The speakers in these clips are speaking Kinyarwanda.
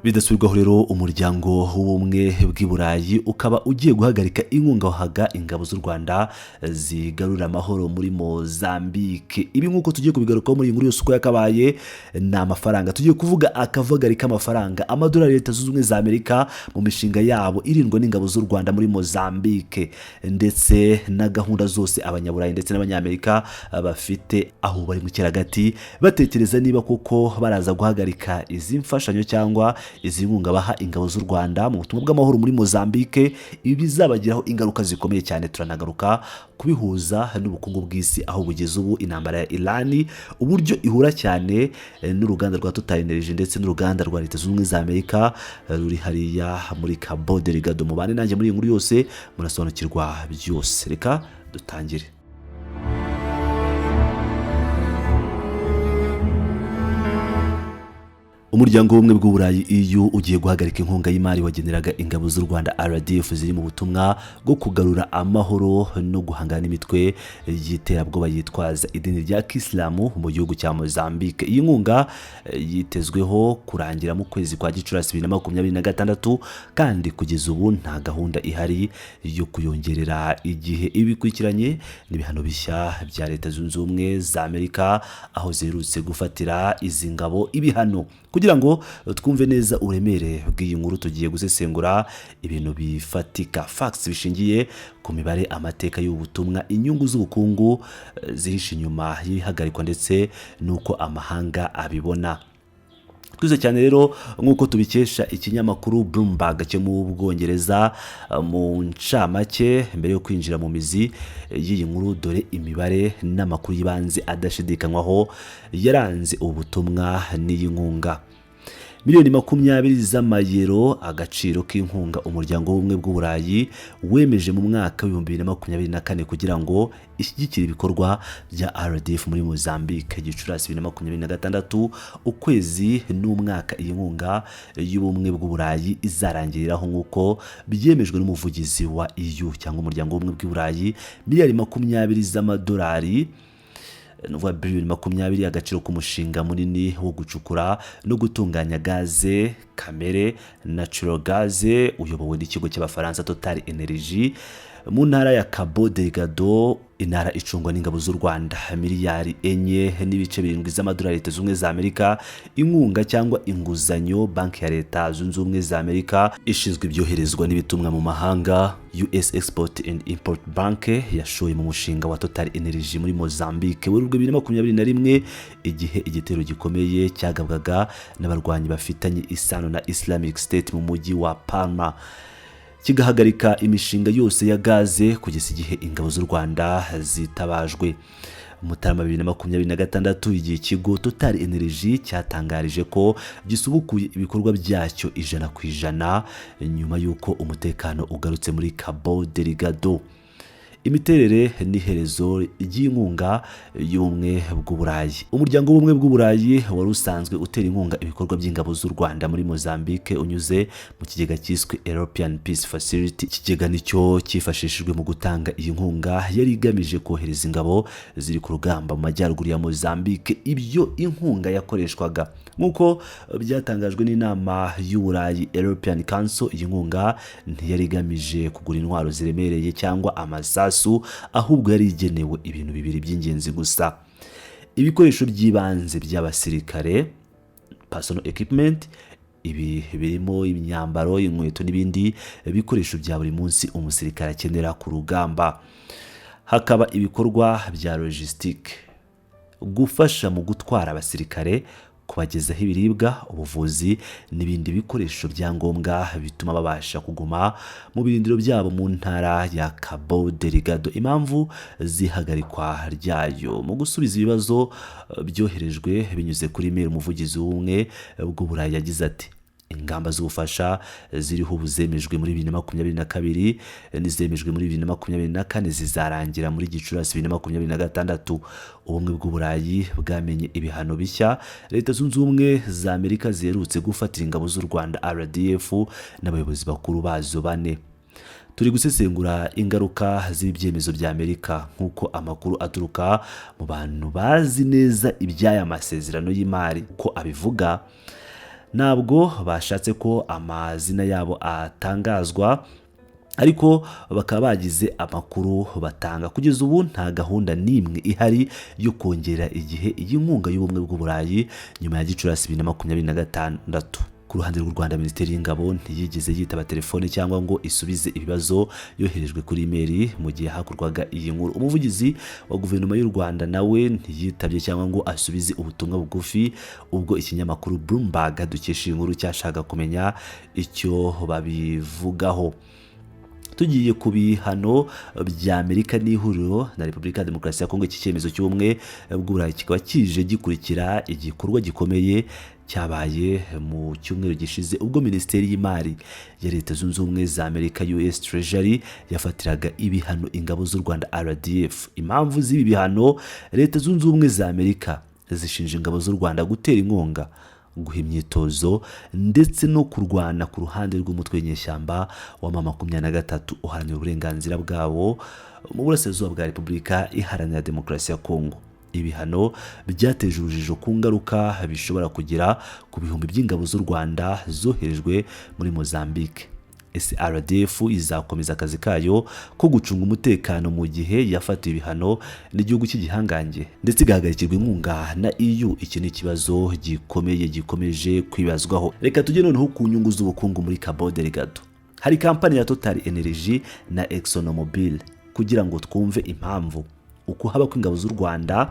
Bidasubirwaho rero, Umuryango w'Ubumwe bw'i Burayi ukaba ugiye guhagarika inkunga wahaga ingabo z'u Rwanda zigarura amahoro muri Mozambique. Ibi nk'uko tugiye kubigarukaho muri iyi nkuru yose uko yakabaye, ni amafaranga tugiye kuvuga, akavagari k'amafaranga, amadolari Leta Zunze Ubumwe za Amerika mu mishinga yabo irindwa n'ingabo z'u Rwanda muri Mozambique, ndetse na gahunda zose Abanyaburayi ndetse n'Abanyamerika bafite, aho bari mu kiragati batekereza niba koko baraza guhagarika izi mfashanyo cyangwa izi nkunga baha ingabo z'u Rwanda mu butumwa bw'amahoro muri Mozambique. Ibi bizabagiraho ingaruka zikomeye cyane. Turanagaruka kubihuza n'ubukungu bw'isi aho bugeze ubu, intambara ya Irani uburyo ihura cyane n'uruganda rwa Total Energy ndetse n'uruganda rwa Leta Zunze Ubumwe za Amerika ruri hariya muri Cabo Delgado. Mubane nanjye muri iyi nkuru yose, murasobanukirwa byose. Reka dutangire. Umuryango w'Ubumwe bw'Uburayi, EU, ugiye guhagarika inkunga y'imari wageneraga ingabo z'u Rwanda, RDF, ziri mu butumwa bwo kugarura amahoro no guhangana n'imitwe y'iterabwoba yitwaza idini rya Kisilamu mu gihugu cya Mozambique. Iyi nkunga yitezweho kurangira mu kwezi kwa Gicurasi 2026, kandi kugeza ubu nta gahunda ihari yo kuyongerera igihe. Ibi bikurikiranye n'ibihano bishya bya Leta Zunze Ubumwe za Amerika, aho ziherutse gufatira izi ngabo ibihano. Kugira ngo twumve neza uburemere bw'iyi nkuru, tugiye gusesengura ibintu bifatika, facts, bishingiye ku mibare, amateka y'ubu butumwa, inyungu z'ubukungu zihishe inyuma y'ihagarikwa, ndetse n'uko amahanga abibona. Twize cyane rero, nk'uko tubikesha ikinyamakuru Bloomberg cyo mu Bwongereza. Mu ncamake, mbere yo kwinjira mu mizi y'iyi nkuru, dore imibare n'amakuru y'ibanze adashidikanywaho yaranze ubu butumwa n'iyi nkunga. Miliyoni 20 z'amayero, agaciro k'inkunga Umuryango w'Ubumwe bw'Uburayi wemeje mu mwaka w'2024 kugira ngo ishyigikire ibikorwa bya RDF muri Mozambique. Gicurasi 2026, ukwezi n'umwaka iyi nkunga y'Ubumwe bw'Uburayi izarangiriraho, nk'uko byemejwe n'umuvugizi wa EU cyangwa Umuryango w'Ubumwe bw'Uburayi. Miliyari 20 z'amadolari, ni ukuvuga biliyoni 20, agaciro k'umushinga munini wo gucukura no gutunganya gaze kamere, natural gas, uyobowe n'ikigo cy'Abafaransa Total Energy mu ntara ya Cabo Delgado, intara icungwa n'ingabo z'u Rwanda. Miliyari 4.7 z'amadolari Leta Zunze Ubumwe za Amerika, inkunga cyangwa inguzanyo Banki ya Leta Zunze Ubumwe za Amerika ishinzwe ibyoherezwa n'ibitumwa mu mahanga, US Export and Import Bank, yashoye mu mushinga wa Total Energy muri Mozambique. Werurwe 2021, igihe igitero gikomeye cyagabwaga n'abarwanyi bafitanye isano na Islamic State mu mujyi wa Palma, kigahagarika imishinga yose ya gaze kugeza igihe ingabo z'u Rwanda zitabajwe. Mutarama 2026, igihe ikigo Total Energy cyatangarije ko gisubukuye ibikorwa byacyo 100% nyuma y'uko umutekano ugarutse muri Cabo Delgado. Imiterere n'iherezo ry'inkunga y'Ubumwe bw'Uburayi. Umuryango w'Ubumwe bw'Uburayi wari usanzwe utera inkunga ibikorwa by'ingabo z'u Rwanda muri Mozambique unyuze mu kigega cyiswe European Peace Facility. Ikigega nicyo cyifashishijwe mu gutanga iyi nkunga yari igamije kohereza ingabo ziri ku rugamba mu majyaruguru ya Mozambique. Ibyo inkunga yakoreshwaga, nk'uko byatangajwe n'Inama y'Uburayi, European Council, iyi nkunga ntiyari igamije kugura intwaro ziremereye cyangwa amasasu, ahubwo yari igenewe ibintu bibiri by'ingenzi gusa: ibikoresho by'ibanze by'abasirikare, personal equipment. Ibi birimo imyambaro, inkweto n'ibindi bikoresho bya buri munsi umusirikare akenera ku rugamba. Hakaba ibikorwa bya logistique, gufasha mu gutwara abasirikare, kubagezaho ibiribwa, ubuvuzi n'ibindi bikoresho bya ngombwa bituma babasha kuguma mu birindiro byabo mu ntara ya Cabo Delgado. Impamvu z'ihagarikwa ryayo: mu gusubiza ibibazo byoherejwe binyuze kuri email, umuvugizi w'Ubumwe bw'Uburayi yagize ati: "Ingamba z'ubufasha ziriho ubu zemejwe muri 2022 n'izemejwe muri 2024 zizarangira muri Gicurasi 2026. Ubumwe bw'Uburayi bwamenye ibihano bishya Leta Zunze Ubumwe za Amerika ziherutse gufatira ingabo z'u Rwanda, RDF, n'abayobozi bakuru bazo bane. Turi gusesengura ingaruka z'ibyemezo bya Amerika. Nk'uko amakuru aturuka mu bantu bazi neza iby'aya masezerano y'imari ko abivuga." Ntabwo bashatse ko amazina yabo atangazwa, ariko bakaba bagize amakuru batanga. Kugeza ubu nta gahunda n'imwe ihari yo kongera igihe iyi nkunga y'Ubumwe bw'Uburayi nyuma ya Gicurasi 2026. Ku ruhande rw'u Rwanda, Minisiteri y'Ingabo ntiyigeze yitaba telefone cyangwa ngo isubize ibibazo yoherejwe kuri imeri mu gihe hakorwaga iyi nkuru. Umuvugizi wa Guverinoma y'u Rwanda nawe ntiyitabye cyangwa ngo asubize ubutumwa bugufi ubwo ikinyamakuru Bloomberg dukesha iyi nkuru cyashaka kumenya icyo babivugaho. Tugiye ku bihano bya Amerika n'ihuriro na Repubulika ya Demokarasi ya Kongo, iki cyemezo cy'Ubumwe bw'Uburayi kikaba kije gikurikira igikorwa gikomeye cyabaye mu cyumweru gishize, ubwo Minisiteri y'Imari ya Leta Zunze Ubumwe za Amerika, US Treasury, yafatiraga ibihano ingabo z'u Rwanda, RDF. Impamvu z'ibi bihano: Leta Zunze Ubumwe za Amerika zishinja ingabo z'u Rwanda gutera inkunga, guha imyitozo ndetse no kurwana ku ruhande rw'umutwe w'inyeshyamba wa M23 uharanira uburenganzira bwabo mu burasirazuba bwa Repubulika Iharanira Demokarasi ya Kongo. Ibihano byateje urujijo ku ngaruka bishobora kugira ku bihumbi by'ingabo z'u Rwanda zoherejwe muri Mozambique. Ese RDF izakomeza akazi kayo ko gucunga umutekano mu gihe yafatiwe ibihano n'igihugu cy'igihangange ndetse igahagarikirwa inkunga na EU? Iki ni ikibazo gikomeye gikomeje kwibazwaho. Reka tujye noneho ku nyungu z'ubukungu muri Cabo Delgado. Hari kampani ya Total Energy na ExxonMobil. Kugira ngo twumve impamvu ukuhaba kw'ingabo z'u Rwanda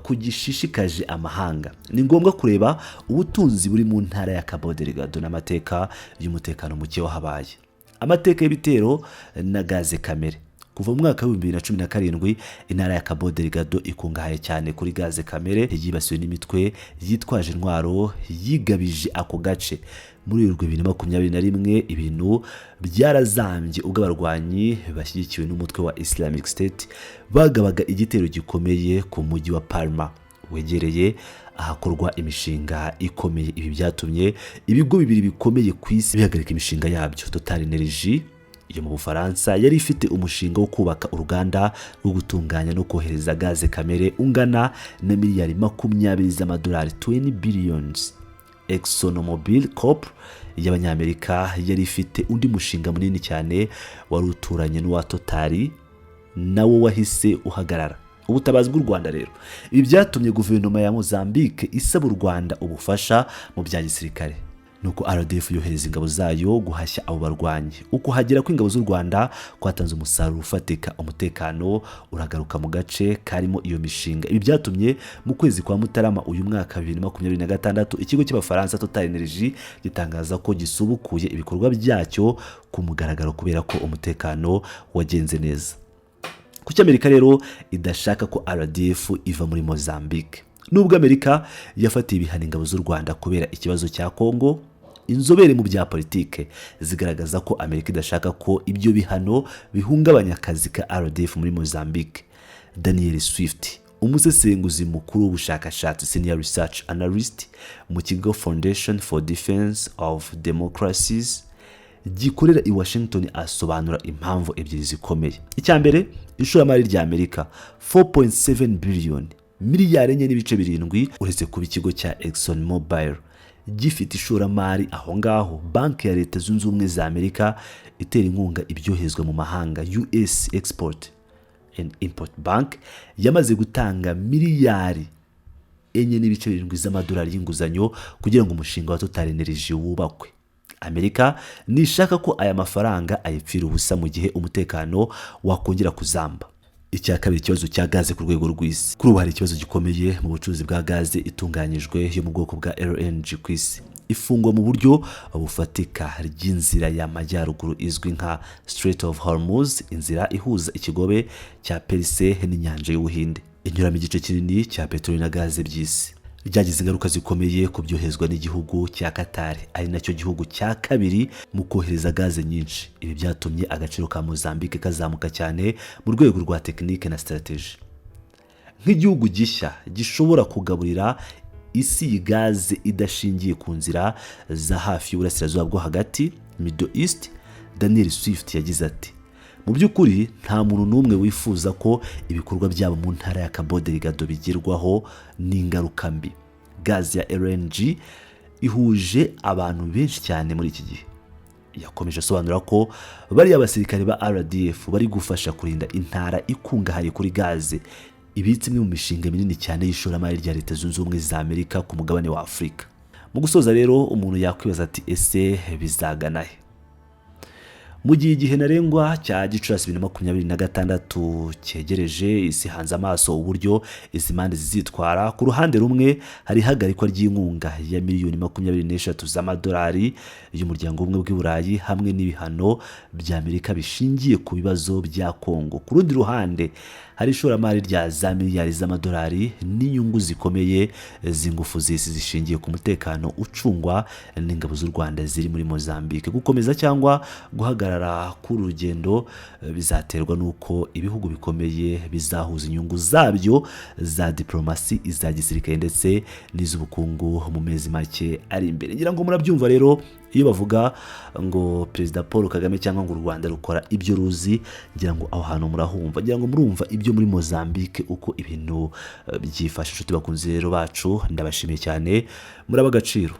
kugishishikaje amahanga, ni ngombwa kureba ubutunzi buri mu ntara ya Cabo Delgado n'amateka y'umutekano muke wahabaye, amateka y'ibitero na gaze kamere. Kuva mu mwaka wa 2017, intara ya Cabo Delgado ikungahaye cyane kuri gaze kamere yibasiwe n'imitwe yitwaje intwaro yigabije ako gace. Muri Werurwe 2021, ibintu byarazambye ubwo abarwanyi bashyigikiwe n'umutwe wa Islamic State bagabaga igitero gikomeye ku mujyi wa Palma wegereye ahakorwa imishinga ikomeye. Ibi byatumye ibigo bibiri bikomeye ku isi bihagarika imishinga yabyo. Total Energy yo mu Bufaransa yari ifite umushinga wo kubaka uruganda rwo gutunganya no kohereza gaze kamere ungana na miliyari 20 z'amadolari, 20 billions. ExxonMobil Corp y'Abanyamerika yari ifite undi mushinga munini cyane wari uturanye n'uwa Total, nawo wahise uhagarara. Ubutabazi bw'u Rwanda rero: ibi byatumye Guverinoma ya Mozambique isaba u Rwanda ubufasha mu bya gisirikare, nuko RDF yohereza ingabo zayo guhashya abo barwanyi. Ukuhagera kw'ingabo z'u Rwanda kwatanze umusaruro ufatika, umutekano uragaruka mu gace karimo iyo mishinga. Ibi byatumye mu kwezi kwa Mutarama uyu mwaka 2026, ikigo cy'Abafaransa Total Energy gitangaza ko gisubukuye ibikorwa byacyo ku mugaragaro kubera ko umutekano wagenze neza. Kuki Amerika rero idashaka ko RDF iva muri Mozambique? Nubwo Amerika yafatiye ibihano ingabo z'u Rwanda kubera ikibazo cya Congo, inzobere mu bya politike zigaragaza ko Amerika idashaka ko ibyo bihano bihungabanya akazi ka RDF muri Mozambique. Daniel Swift, umusesenguzi mukuru w'ubushakashatsi, senior research analyst mu kigo Foundation for Defense of Democracies gikorera i Washington, asobanura impamvu ebyiri zikomeye. Icya mbere, ishoramari rya Amerika, 4.7 billion, miliyari 4.7. Uretse kuba ikigo cya Exxon Mobil gifite ishoramari aho ngaho, Banki ya Leta Zunze Ubumwe za Amerika itera inkunga ibyoherezwa mu mahanga, US Export and Import Bank, yamaze gutanga miliyari 4.7 z'amadolari y'inguzanyo kugira ngo umushinga wa Total Energy wubakwe. Amerika ntishaka ko aya mafaranga ayipfira ubusa mu gihe umutekano wakongera kuzamba. Icya kabiri, ikibazo cya gaze ku rwego rw'isi. Kuri ubu hari ikibazo gikomeye mu bucuruzi bwa gaze itunganyijwe yo mu bwoko bwa LNG ku isi. Ifungwa mu buryo bufatika ry'inzira y'amajyaruguru izwi nka Strait of Hormuz, inzira ihuza ikigobe cya Perse n'inyanja y'Ubuhinde, inyuramo igice kinini cya peteroli na gaze by'isi, ryagize ingaruka zikomeye ku byoherezwa n'igihugu cya Qatar, ari nacyo gihugu cya kabiri mu kohereza gaze nyinshi. Ibi byatumye agaciro ka Mozambique kazamuka cyane mu rwego rwa tekinike na strategy, nk'igihugu gishya gishobora kugaburira isi iyi gaze idashingiye ku nzira za hafi y'Uburasirazuba bwo Hagati, Middle East. Daniel Swift yagize ati: "Mu by'ukuri nta muntu n'umwe wifuza ko ibikorwa byabo mu ntara ya Cabo Delgado bigerwaho n'ingaruka mbi." Gaze ya LNG Ihuje abantu benshi cyane muri iki gihe. Yakomeje asobanura ko bariya basirikare ba RDF bari gufasha kurinda intara ikungahaye kuri gaze, ibitse imwe mu mishinga minini cyane y'ishoramari rya Leta Zunze Ubumwe za Amerika ku mugabane wa Afurika. Mu gusoza rero, umuntu yakwibaza ati: "Ese bizagana he?" Mu gihe igihe ntarengwa cya Gicurasi 2026 cyegereje, isi hanze amaso uburyo izi mpande zizitwara. Ku ruhande rumwe hari ihagarikwa ry'inkunga ya miliyoni 23 z'amadolari y'Umuryango w'Ubumwe bw'i Burayi hamwe n'ibihano bya Amerika bishingiye ku bibazo bya Kongo. Ku rundi ruhande hari ishoramari rya za miliyari z'amadolari n'inyungu zikomeye z'ingufu z'isi zishingiye ku mutekano ucungwa n'ingabo z'u Rwanda ziri muri Mozambique. Gukomeza cyangwa guhagarara k'uru rugendo bizaterwa n'uko ibihugu bikomeye bizahuza inyungu zabyo za diplomasi, iza gisirikare ndetse n'iz'ubukungu mu mezi make ari imbere. Ngira ngo murabyumva rero, iyo bavuga ngo Perezida Paul Kagame cyangwa ngo u Rwanda rukora ibyo ruzi, ngira ngo aho hantu murahumva, ngira ngo murumva ibyo muri Mozambique uko ibintu byifashe. Inshuti bakunze rero bacu, ndabashimiye cyane, muraba agaciro.